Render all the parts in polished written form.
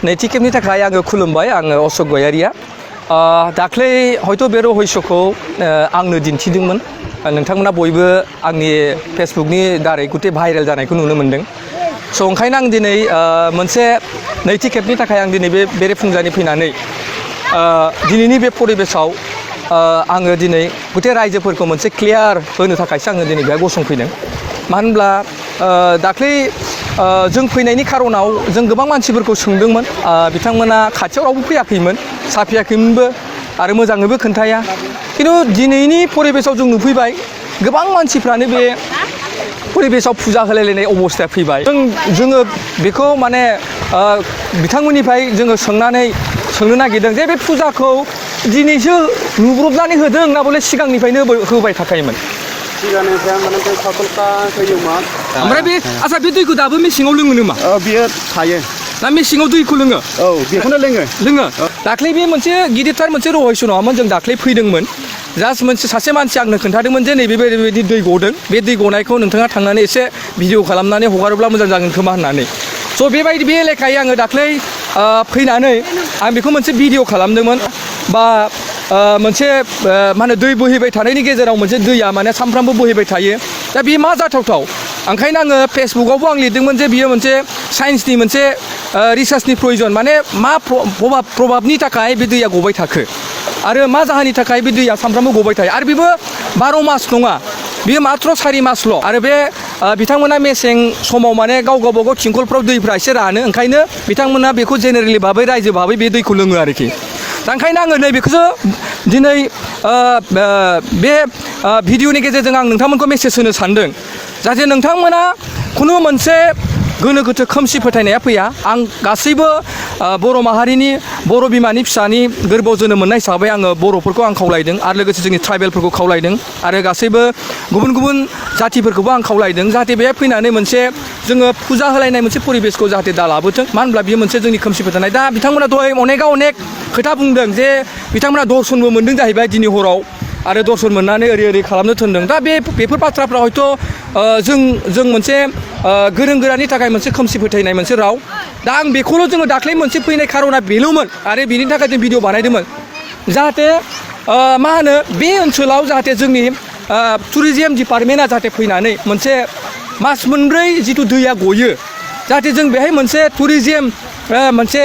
नैथि खेबनि थाखाय आङो खुलुमबाय आङो अशोक गयारिया दाख्लै हयथ' बे रहस्यखौ आंनो दिन्थिदोंमोन नोंथांमोना बयबो आंनि फेसबुकनि दारै गुटे भाइरेल जानायखौ नुनो मोन्दों स' ओंखायनो आं दिनै मोनसे नैथि खेबनि थाखाय आं दिनै बे बेरेफुंजानि फैनानै दिनैनि बे परिबेसाव आङो दिनै गुटे रायजोफोरखौ मोनसे क्लियार होनो थाखायसो आङो दिनै बेहाय गसंफैदों मानो होनब्ला दाख्लै जों फैनायनि खारनाव जों गोबां मानसिफोरखौ सोंदोंमोन बिथांमोना खाथियाव रावबो फैयाखैमोन साफैयाखैमोनबो आरो मोजाङैबो खोन्थाया खिन्थु दिनैनि परिबेसाव जों नुफैबाय गोबां मानसिफ्रानो बे परिबेसाव फुजा होलायलायनाय अबस्थाया फैबाय जोङो बेखौ माने बिथांमोननिफ्राय जोङो सोंनो नागिरदों जे बे फुजाखौ दिनैसो नुब्रबनानै होदों ना बले सिगांनिफ्रायनो होबाय थाखायोमोन सिगांनिफ्राय माने बे साखोलखा होयोमोन ओमफ्राय बे आच्छा बे दैखौ दाबो मेसेङाव लोङो नामा बियो थायो ना मेसेङाव दैखौ लोङो बेखौनो लोङो दाख्लै बे मोनसे गिदिरथार मोनसे रहस्य नङामोन जों दाख्लै फैदोंमोन जास्ट मोनसे सासे मानसि आंनो खोन्थादोंमोन जे नैबे बेबायदि दै गदों बे दै गनायखौ नोंथाङा थांनानै एसे भिडिअ खालामनानै हगारोब्ला मोजां जागोन खोमा होननानै स' बेबायदि बे लेखायै आङो दाख्लै फैनानै आं बेखौ मोनसे भिडिअ खालामदोंमोन बा मोनसे मा होनो दै बोहैबाय थानायनि गेजेराव मोनसे दैया माने सानफ्रामबो बोहैबाय थायो दा बे मा जाथावथाव ओंखायनो आङो फेसबुकआवबो आं लिरदोंमोन जे बियो मोनसे साइन्सनि मोनसे रिसार्चनि प्रयजन माने मा प्रभाबनि थाखाय बे दैया गबाय थाखो आरो मा जाहोननि थाखाय बे दैया सानफ्रामबो गबाय थायो आरो बेबो 12 मास नङा बियो मात्र 4 मासल' आरो बे बिथांमोना मेसें समाव माने गावबागाव थिंखलफ्राव दैफ्रा एसे रानो ओंखायनो बिथांमोना बेखौ जेनेरेलि भाबै रायजो भाबै बे दैखौ लोङो आरोखि दा ओंखायनो आङो नैबेखौसो दिनै बे भिडिअनि गेजेरजों आं नोंथांमोनखौ मेसेज होनो सानदों जाहाथे नोंथांमोना खुनु मोनसे गोनो गोथो खोमसि फोथायनाया फैया आं गासैबो बर' माहारिनि बर' बिमानि फिसानि गोरबोआव जोनोम मोननाय हिसाबै आङो बर'फोरखौ आं खावलायदों आरो लोगोसे जोंनि ट्राइबेलफोरखौ खावलायदों आरो गासैबो गुबुन गुबुन जातिफोरखौबो आं खावलायदों जाहाथे बेहाय फैनानै मोनसे जोङो फुजा होलायनाय मोनसे परिबेसखौ जाहाथे दा लाबोथों मानो होनब्ला बियो मोनसे जोंनि खोमसि फोथायनाय दा बिथांमोना दहाय अनेक खोथा बुंदों जे बिथांमोना दर्शनबो मोन्दों जाहैबाय दिनै हराव आरो दर्शन मोननानै ओरै खालामनो थिनदों दा बेफोर बाथ्राफ्रा हयथ' जों मोनसे गोरों गोरानि थाखाय मोनसे खोमसि फोथायनाय मोनसे राव दा आं बेखौल' जोङो दाख्लै मोनसे फैनाय खारना बेल'मोन आरो बेनि थाखाय जों भिडिअ बानायदोंमोन जाहाथे मा होनो बे ओनसोलाव जाहाथे जोंनि टुरिजिम डिपार्टमेन्टआ जाहाथे फैनानै मोनसे मास मोनब्रै जिथु दैया गयो जाहाथे जों बेहाय मोनसे टुरिजिम मोनसे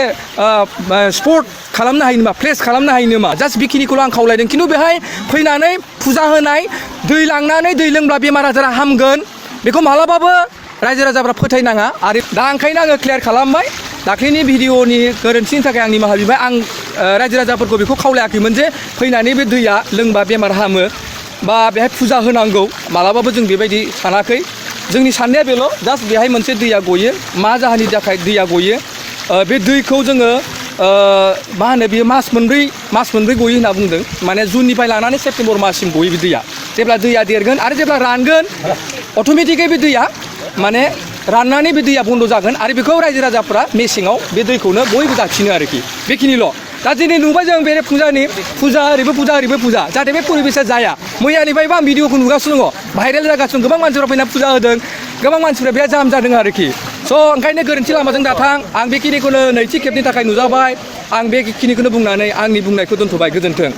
स्पट खालामनो हायो नामा प्लेस खालामनो हायो नामा जास्ट बेखिनिखौल' आं खावलायदों खिन्थु बेहाय फैनानै फुजा होनाय दै लांनानै दै लोंब्ला बेमार आजारा हामगोन बेखौ मालाबाबो रायजो राजाफ्रा फोथायनाङा आरो दा ओंखायनो आङो क्लियार खालामबाय दाख्लैनि भिडिअनि गोरोन्थिनि थाखाय आं निमाहा बिबाय आं रायजो राजाफोरखौ बेखौ खावलायाखैमोन जे फैनानै बे दैया लोंबा बेमार हामो बा बेहाय फुजा होनांगौ मालाबाबो जों बेबायदि सानाखै जोंनि साननाया बेल' जास्ट बेहाय मोनसे दैया गयो मा जाहोननि थाखाय दैया गयो बे दैखौ जोङो मा होनो बेयो मास मोनब्रै गयो होनना बुंदों माने जुननिफ्राय लानानै सेप्तेम्बर माससिम गयो बे दैया जेब्ला दैया देरगोन आरो जेब्ला रानगोन अट'मेटिकै बे दैया माने राननानै बे दैया बन्द' जागोन आरो बेखौ रायजो राजाफ्रा मेसेङाव बे दैखौनो बयबो दाखिनो आरोखि बेखिनिल' दा दिनै नुबाय जों बे फुजा ओरैबो फुजा जाहाथे बे परिबेसा जाया मैयानिफ्रायबो आं भिडिअखौ नुगासिनो दङ भाइरेल जागासिनो गोबां मानसिफ्रा फैना फुजा होदों गोबां मानसिफ्रा बेहा जाम जादों आरोखि स' ओंखायनो गोरोन्थि लामाजों दाथां आं बेखिनिखौनो नैथि खेबनि थाखाय नुजाबाय आं बेखिनिखौनो बुंनानै आंनि बुंनायखौ दोनथ'बाय गोजोन्थों